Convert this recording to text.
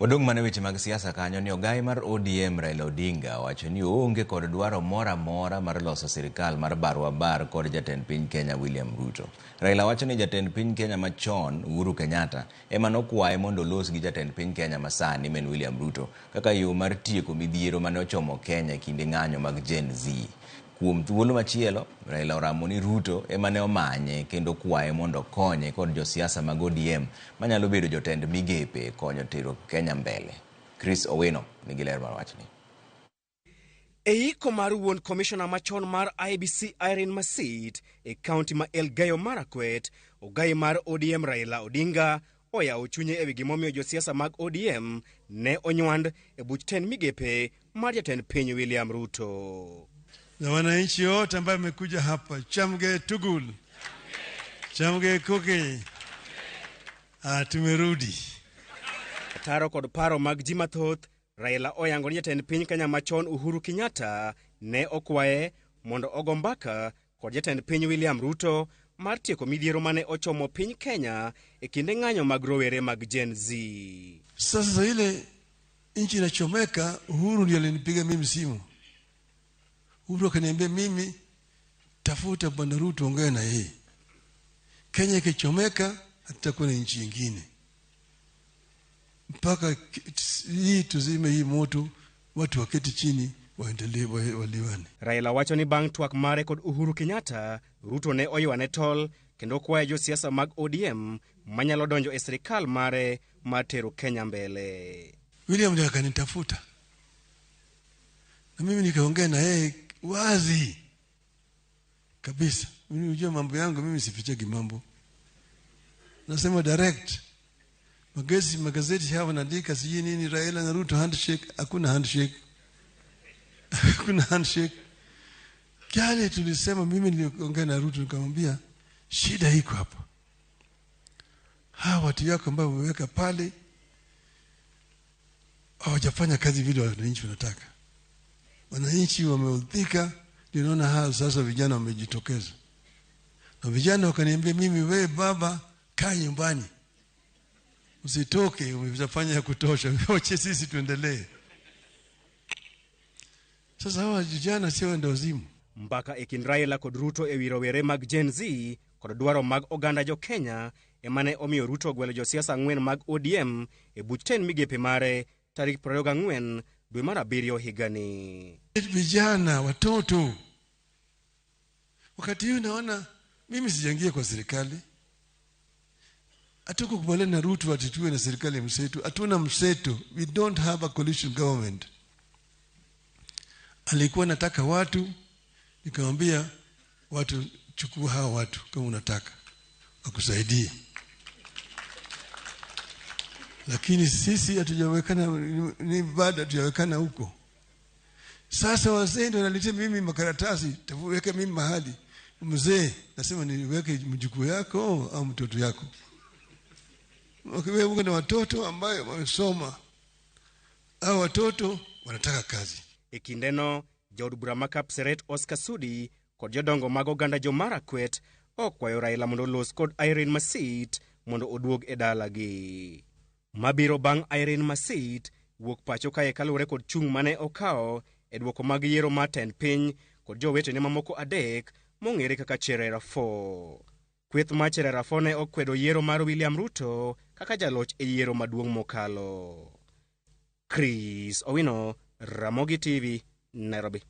Wadong' mana weche mag siasa kanyo ni ogai mar ODM Raila Odinga owacho ni oonge kod dwaro moro amora mar loso sirikal mar barwa bar kod jatend piny Kenya William Ruto. Raila wacho ni jatend piny Kenya machon Uhuru Kenyatta ema nokwaye mondo olos gi jatend piny Kenya masani men William Ruto kaka yo mar tieko midhiero mane ochomo Kenya e kinde ng'anyo mag Gen Z. Kuom thuolo machielo, Raila oramo ni Ruto ema ne omanye kendo kwaye mondo okonye kod josiasa mag ODM manyalo bedo jotend migepe konyo tero Kenya mbele. Chris Owino nigi ler mar wachni. E iko mar wuon komishona machon mar IEBC Irene Masit e kaunti ma Elgeyo Marakwet, ogai mar ODM Raila Odinga oyawo chunye ewi gimomiyo josiasa mag ODM ne onywand e buch tend migepe mar jatend piny William Ruto. Na wananchi wote ambaye amekuja hapa, chamge tugul, chamge koke, ah, tumerudi. Ataro kod paro mag ji mathoth, Raila oyango ni jatend piny Kenya machon Uhuru Kenyatta ne okwaye mondo ogo mbaka kod jatend piny William Ruto mar tieko midhiero mane ochomo piny Kenya e kinde ng'anyo mag rowere mag Gen Z. Sasa ile nchi inachomeka, Uhuru ndiye alinipiga mimi simu. Uhuru akaniambia mimi, tafuta bwana Ruto, ongea na yeye. Kenya ikichomeka, hatutakuwa na nchi ingine mpaka hii tuzime hii moto, watu waketi chini waendelee waliwane. Raila wacho ni bang' twak mare kod Uhuru Kenyatta, Ruto ne oywane tol kendo kwayo josiasa mag ODM manyalo donjo e sirikal mare mar tero Kenya mbele. William ndiye akanitafuta na mimi nikaongea na yeye wazi kabisa. Mimi unajua mambo yangu, mimi sifichagi mambo, nasema direct. Magazeti hawa wanaandika sijui nini, Raila na Ruto handshake. Hakuna handshake, hakuna handshake. Yale tulisema, mimi niliongea na Ruto nikamwambia shida iko hapa, hawa watu yako ambao wameweka pale hawajafanya kazi vile wananchi wanataka. Wananchi wameudhika, ndio naona hawa sasa vijana wamejitokeza, na vijana wakaniambia mimi, we baba, kaa nyumbani usitoke, umefanya ya kutosha, wache sisi tuendelee. Sasa hawa vijana sio wenda wazimu. Mbaka e kind Raila kod Ruto ewi rowere mag Gen Z kod dwaro mag oganda jo Kenya ema ne omiyo Ruto ogwelo josiasa ang'wen mag ODM e buch tend migepe mare tarik 24 dwe mar abiriyo higani. Vijana, watoto, wakati huu naona mimi sijaingia kwa serikali, hatukukubaliana na Ruto ati tuwe na serikali ya mseto. Hatuna mseto, we don't have a coalition government. Alikuwa nataka watu, nikamwambia watu, chukua hawa watu kama unataka wakusaidie, lakini sisi hatujawekana, ni bado hatujawekana huko. Sasa wazee ndio wanaletea mimi makaratasi, weka mimi mahali. Mzee nasema niweke mjukuu yako au mtoto yako. Wewe na watoto ambayo wamesoma, au watoto wanataka kazi. E kindeno, jaod bura ma Kapseret Oscar Sudi kod jodongo mag oganda jo Marakwet okwayo Raila mondo olos kod Irene Masit mondo oduog e dalagi. Mabiro bang' Irene Masit wuok pacho kae kaluwore kod chung' mane okawo e dwoko mag yiero mar tend piny kod jowetene mamoko adek mong'ere kaka Cherera 4. Kweth mar Cherera 4 ne okwedo yiero mar William Ruto kaka jaloch e yiero maduong' mokalo. Chris Owino, Ramogi TV, Nairobi.